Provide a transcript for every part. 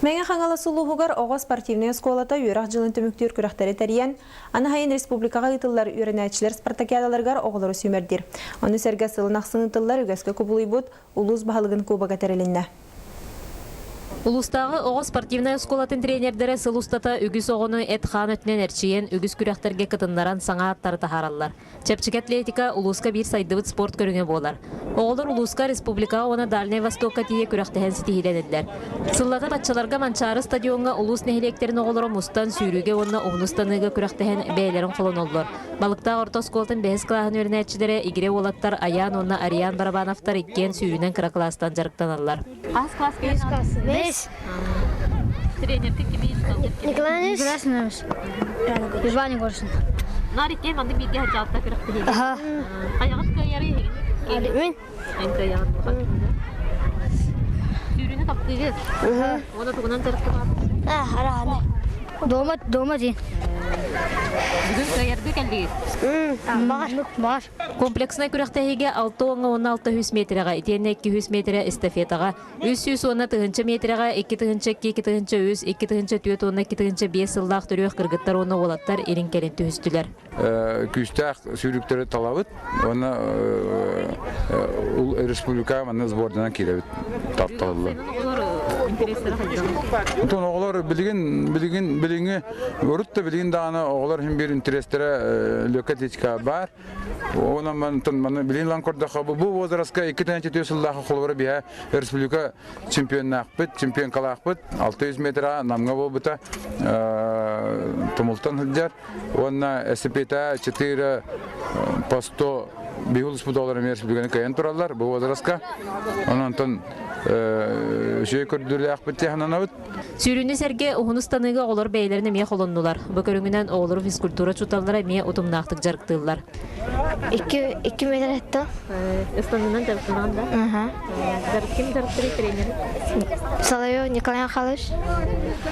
Мэҥэ Хаҥалас улууһугар оҕо спортивнай оскуолата үөрэх дьылын түмүктүүр күрэхтэри тэрийэн, аны сайын республикаҕа ыытыллар үөрэнээччилэр спартакиадаларыгар оҕолору сүүмэрдиир. Ону сэргэ сылын ахсын ыытыллар үгэскэ кубулуйбут улуус баһылыгын кубога тэрилиннэ. Улуустааҕы оҕо спортивнай оскуолатын тренердэрэ сыл устата үгүс оҕону эт-хаан өттүнэн эрчийэн, үгүс күрэхтэргэ кытыннаран саҥа ааттары таһаараллар. Чэпчэки атлетика улууска биир сайдыбыт спорт көрүҥэ буолар. Оҕолор улууска, республикаҕа уонна Дальнай Востокка тиийэ күрэхтэһэн ситиһиилэнэллэр. Сыллата баччаларга Манчаары стадиоҥҥа улуус нэһилиэктэрин оҕолоро мустан сүүрүүгэ уонна уһун ыстаныыга күрэхтэһэн бэйэлэрин холоноллор. Балыктаах орто оскуолатын бэһис кылааһын үөрэнээччилэрэ игирэ уолаттар Айаан уонна Ариан Барабановтар иккиэн сүүрүүнэн кыра кылаастан дьарыктаналлар. Хас класс Бэс. Тренерка кими Николай Герасимович. Иван Егорович. Нар иккиэн маннык бииргэ сылдьаалта күрэхтэһиигэ. Аха. Хайаҕыт кыайары иһигин? Мин. Эн кыайаҕын Сүүрүүнү таптыыгыт. Уонна тугунан дьарыктанаҕыт? Арааны. Дома, дома дии. Бүгүн кыайарга кэллигит? Баҕар, баҕар. Комплекснай күрэхтэһиигэ 6 уоҥҥа уонна 600 миэтэрэҕэ, итиэннэ 200 миэтэрэ эстафетаҕа, 300 уонна тыһыынча миэтэрэҕэ, 2 тыһыынча 2, 2 тыһыынча 3, 2 тыһыынча 4 уонна 2 тыһыынча 5 сыллаах төрүөх кыргыттар уонна уолаттар илин-кэлин түһүстүлэр. Күүстээх сүүрүктэри талабыт уонна республика манна сборданан киирэбит тарталылар. Онтон оҕолор билигин билигин билиҥҥи урут да билигин даҕаны оҕолор иһин биир интэриэстэрэ легкая атлетика баар. Онон мантан маны билигин ылан көрдөххө бу возрастка 2 сыллаах холобура биһэ республика чемпионнаахпыт, чемпионкалаахпыт 600 метра Намҥа буолбута тумултан сылдьар уонна СПТ 4 по 100 биһул спуталар эмиэ республиканы кыайан тураллар бу возрастка. Онон үчүгэй көрдөрүүлээхпит диэн Сүүрүүнү сэргэ уһун ыстаныыга оҕолор бэйэлэрин эмиэ холоннулар. Бу көрүҥүнэн оҕолору физкультура учууталлара эмиэ утумнаахтык дьарыктыыллар. Икки, икки метр еттім. Ыстаныынан дьарыктанаҕын да? Ким дьарыктырый тренер? Соловьев Николай Михайлович.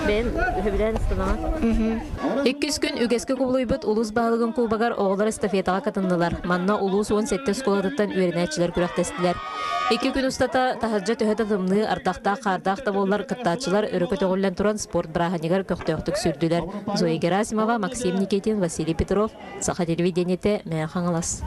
Бэйэн сөбүлээн ыстанаҕын? Иккис күн үгэскэ кубулуйбут улуус баһылыгын кубогар оҕолор эстафетаҕа кытыннылар. Манна улуус 17 оскуолатыттан үөрэнээччилэр күрэхтэстилэр. Икки күн устата таһырдьа төһө да тымныы, ардахтаах, хаардаах да буоллар, кыттааччылар өрө көтөҕүллэн туран спорт бырааһынньыгар көхтөөхтүк сүүрдүлэр. Зоя Герасимова, Максим Никитин, Василий Петров, Саха телевидениетэ, Мэҥэ Хаҥалас.